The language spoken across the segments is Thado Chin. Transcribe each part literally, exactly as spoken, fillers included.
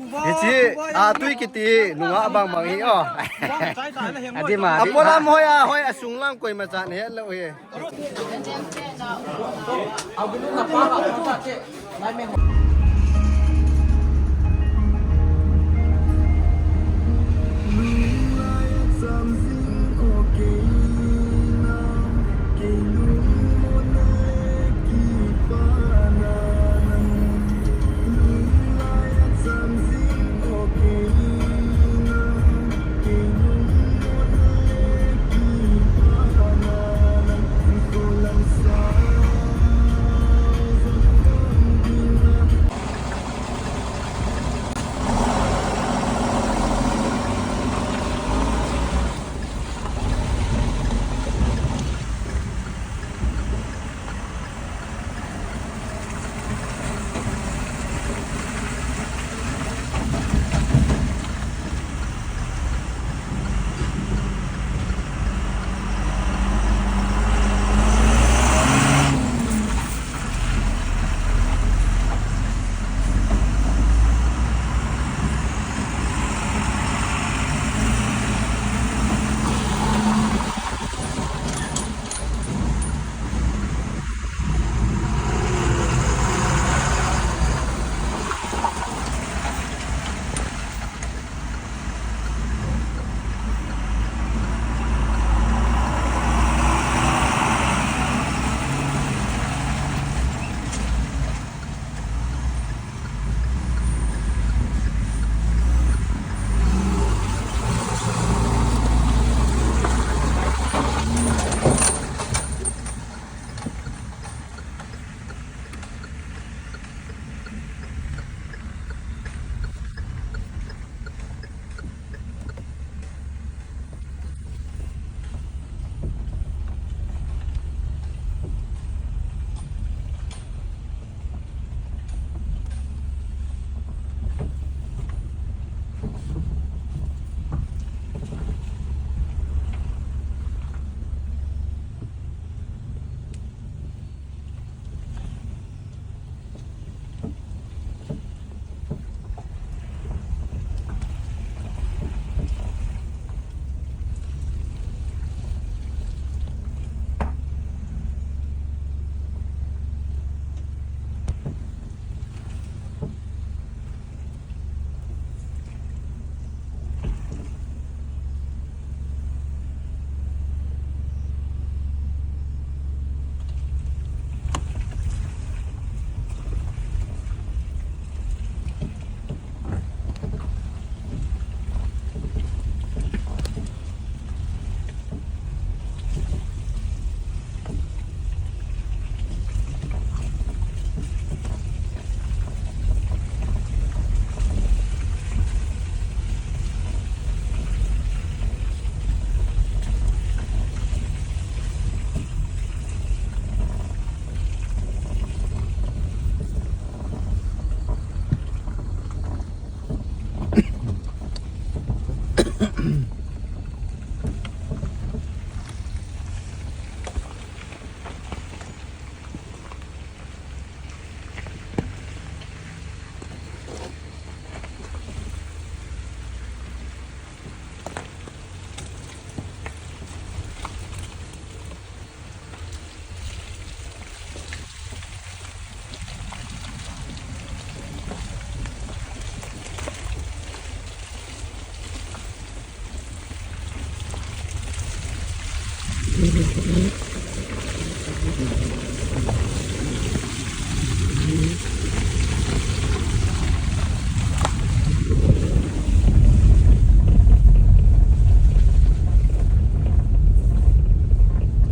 Hiche, a tui kiti, nunga bang bang hi o. Adima, adima. Apolam hoi a, hoi a sunglang koima chan helou hi.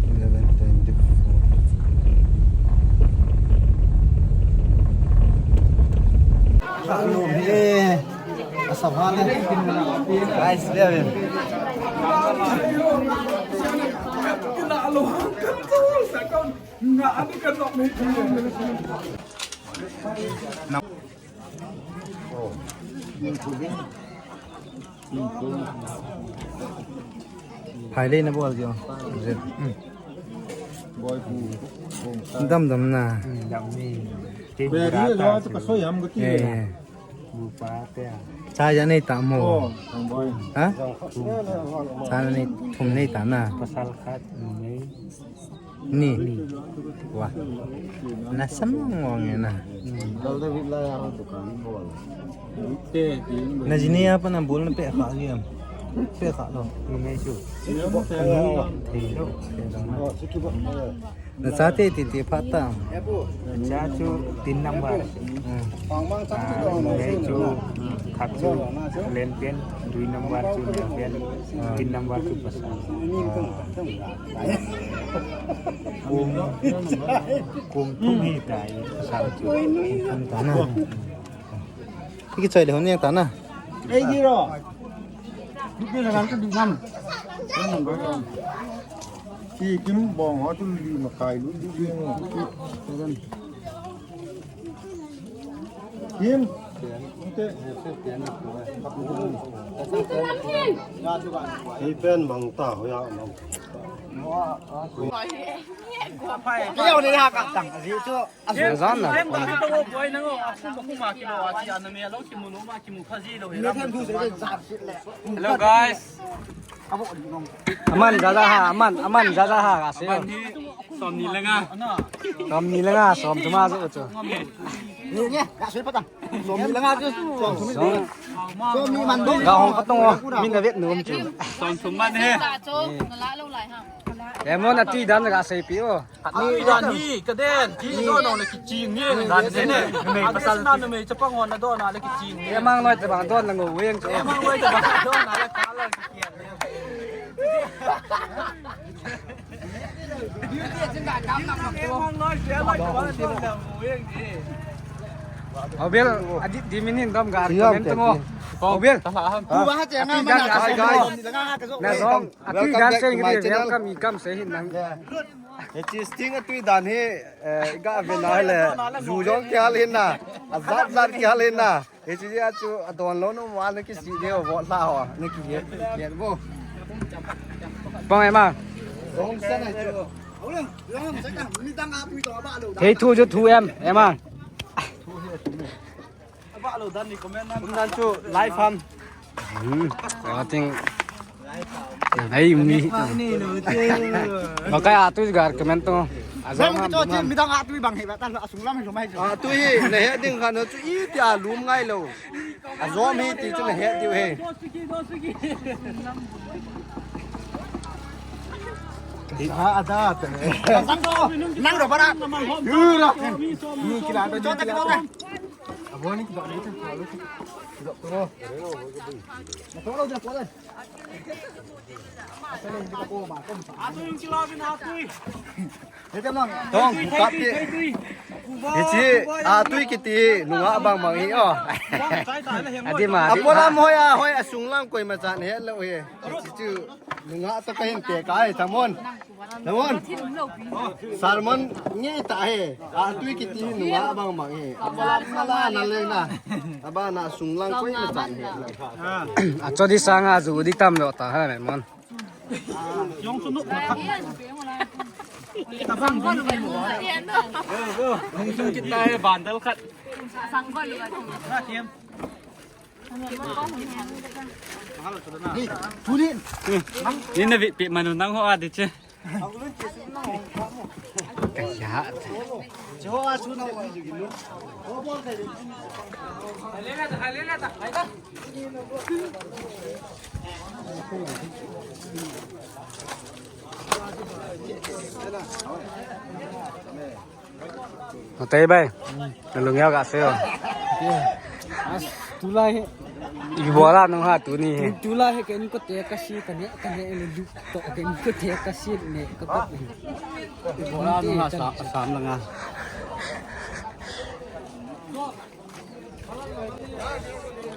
Eleven twenty-four. Guys, view him. Phai le na bol jo. Dam dam na. Dam ni. Beri lo tu kasoi ham gati. Eh, eh. Cha ja nei ta mo. Ha? Cha nei thum nei ta na. Pasal khat nei. Ni. Wa. Na sam ngong e na. Na jini apa na bol na pe kha liam. Pe kha lo. Ni chu. Thei lo. Na chate ti ti phat ta. Cha chu tin number. Hmm. Numei chu khat chu len pen, dui number chu neo pen, tin number chu pasal. Kong, kong thum hi tai pasal chu. Kong thum ta na. Ki choi le hon yang ta na. Ei di ro. Ki la kan ka di ngam. Ki kim bong ho tu li ma kai lu di di. Kim. Ei pen mang ta ho ya mang. Ka yau ni ha ka tang a ji chu. Hello guys. Aman jaja ha, aman, aman jaja ha ka se. Aman hi som ni le nga. Som ni le nga, som thum a jo chu. Ni nge, ka se pa ta. Som ni le nga chu. Som thum. Som ni man do. Ga hong ka tong o. Min na vet nu um chu. Som thum man he. Lemon a tui dan ka sei pi o. Atui dan hi, ka den, ti don le kiching ni, dan se ne. Numei pasal na numei chapang hon na don le kiching ni. Emang noi te bang don na ngo weng chu. Emang noi te bang don le ka la kiching. Emang noi te bang don le ngo weng ni. Obel, adi di minin dom gar comment mo. Obel. Tu ba ha che na ma na ka so. Na dong. Atui dan se ngi welcome, welcome, i kam se hin nang. Hiche Sting atui dan hi, eh, ga ve na le, ju jong kihal hin na, ajat jat kihal hin na. Hiche a chu adon lou nu ma na kisi de vo la ho, na kihet, kihet vo. Pang ema. Hei thu chu thu em, ema. Kum dan chu live ham. Hmm. Ating. Nei mi. Makai atui gar comment to. Azam ham. Midang atui bang he ba ta asung lam he lo mai. Atui na he ding khan chu iti a lum ngai lo. Azom hi ti chu na he diu he. Ada ada. Nang ro bara. Yu ra. Ni kila da. Aboni ki dok ni, ki dok ko. Na to lo, na to lo. Atu yung kilo bin atu. Tong, buka pi. Hiche atui kiti nungah bang bang hi o. Adi ma, adi. Apolam hoi a, hoi asung lang koima chan he lo he. Hiche chu nungah to kahin te kai, thamon. Namun. Sermon nge ta he. Atui kiti hi nungah bang bang he. Apolam na la na leng na. Aba na sung lang koi na chan he. Acho di sanga ju di tam lo ta ha, mon. Yong sunuk. Tabang. Yong sun kita he bandal khat. Sang gol. Ni na vit pi manu nang ho a di che. Kaya. Matai bai. Nalung yau ka seo. Tulai he. Ibola nung ha tuni he. Tulai he ken ko te kasi kane kane le du to ken ko te kasi ne ko ko. Ibola nung ha sa sam langa.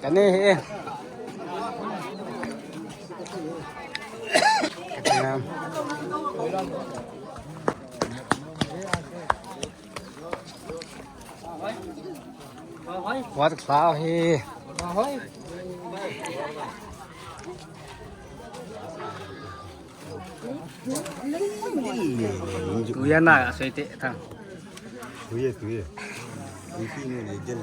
Kane he. Kane. Wat klau hi. Tuya na asoi te thang. Tuya, tuya. Iti ni le jel.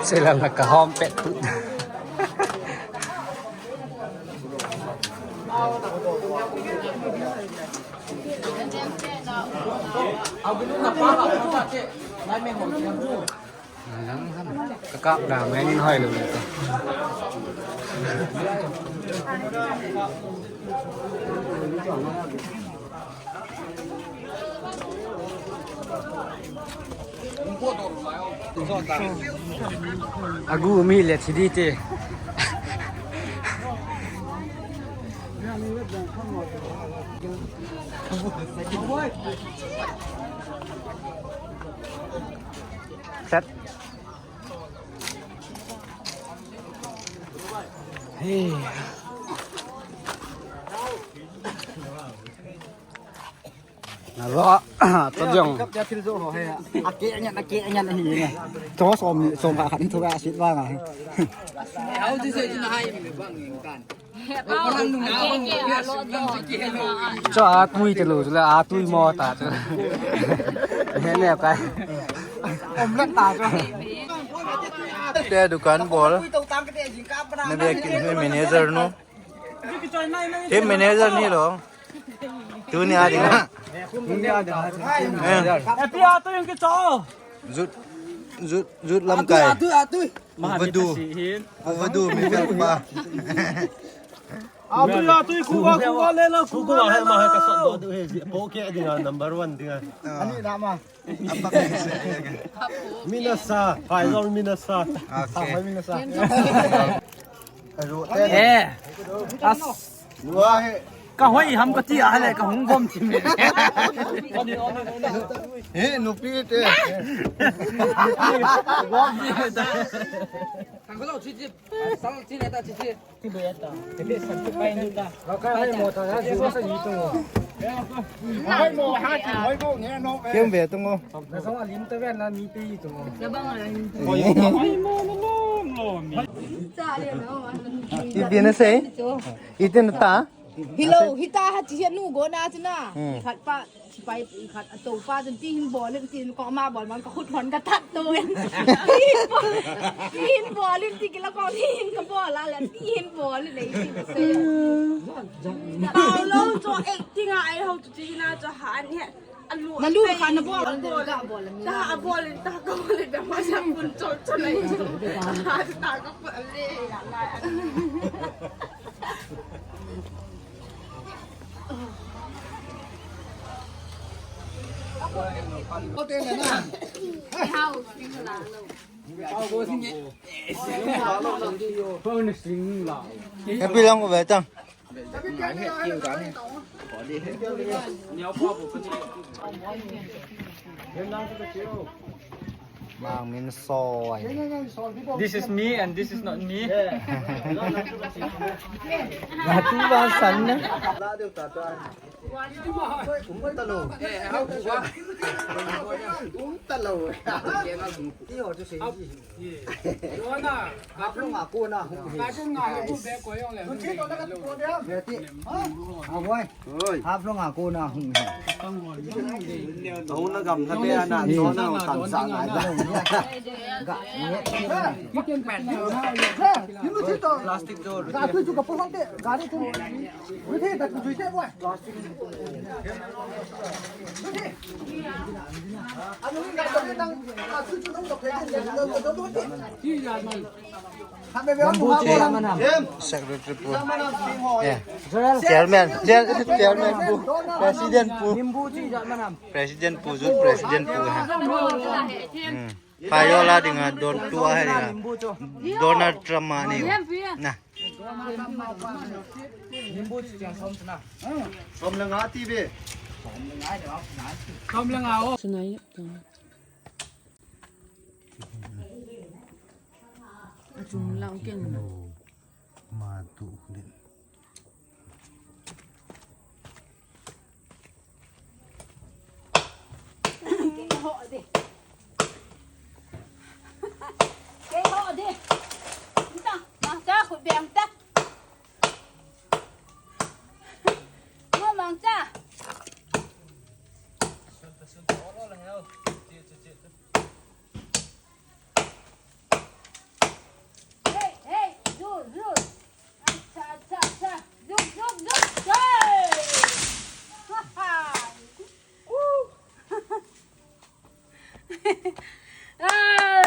Sila nakahom pet tu. Kakap dah main hoi lu. Agu mi le thidi te. Set. Hey. Nalo, to jong. Kap ja thil jo ho he. Ake anya, ake anya hi ne. To som, som ka khan thu ka sit wa nga. How this is in high me bang kan. Cho a tui te lo, la a tui mo ta cho. He ne kai. Om lan ta cho. Te dukan bol. Na be kin manager nu. Team manager ni lo. Tuni a ding a. Eh. Happy a tu yung kicho. Jut, jut, jut lamkai. Atu, atu, atu. Overdue. Overdue, mi fel pa. Atu, atu, kuwa, kuwa, le lo, kuwa, le lo. Kuwa, ma, ka sa do, do, he, po ke ding a, number one ding a. Ani na ma. Minasa, Faisal Minasa. Okay. Faisal Minasa. Eh. As. Ka hoi ham ka ti a le ka hung gom ti me. He, nupi te. Gom ti me ta. Thang ko lo chi chi. Sal chi ne ta chi chi. Kem ve tung o. Ipi na sei? Itin ta? Hello, hita ha chi nu go na chi na. Hmm. Khat pa. Sipai khat, a topa chun ti hin bol in, ti hin koma bol man ka khut hon ka that to in. Ti hin bol, ti hin bol in, ti kila kong ti hin ka bol a le, ti hin bol in, le ti hin se. Tao lo cho ek ti nga ai ho chu ti na cho ha an he. Alu. Na lu kha na bol, bol, ka bol. Ta a bol in ta ka bol in da ma sa pun cho cho le. Ha ta ka pun le ya la. Happy lang ko beta. Mang min soi. This is me and this is not me. Natu ba san na. Oi. Hap lo nga ko na hung he. Tong na gam na be na, to na tan sa ngai da. Ga. Plastic door. Ga tu chu ka pon te, ga tu. Ru the ta ku chu te boy. Plastic. Secretary pu. Eh. Chairman, chair-, chairman pu. President pu. President pu, youth president pu ha. Hmm. Phayo la dinga don tua hai dinga. Donald Trump ani. Na. Som le nga ti ve. Som le nga o. Achung lang ken. Ma tu le. Keiho de. Keiho de. Nta, ma cha khu beng ta. Ma mang cha. Hey, hey, zul, zul. Acha, acha, acha. Zul, zul, zul. Hey! Ha, ha. Woo. Ah.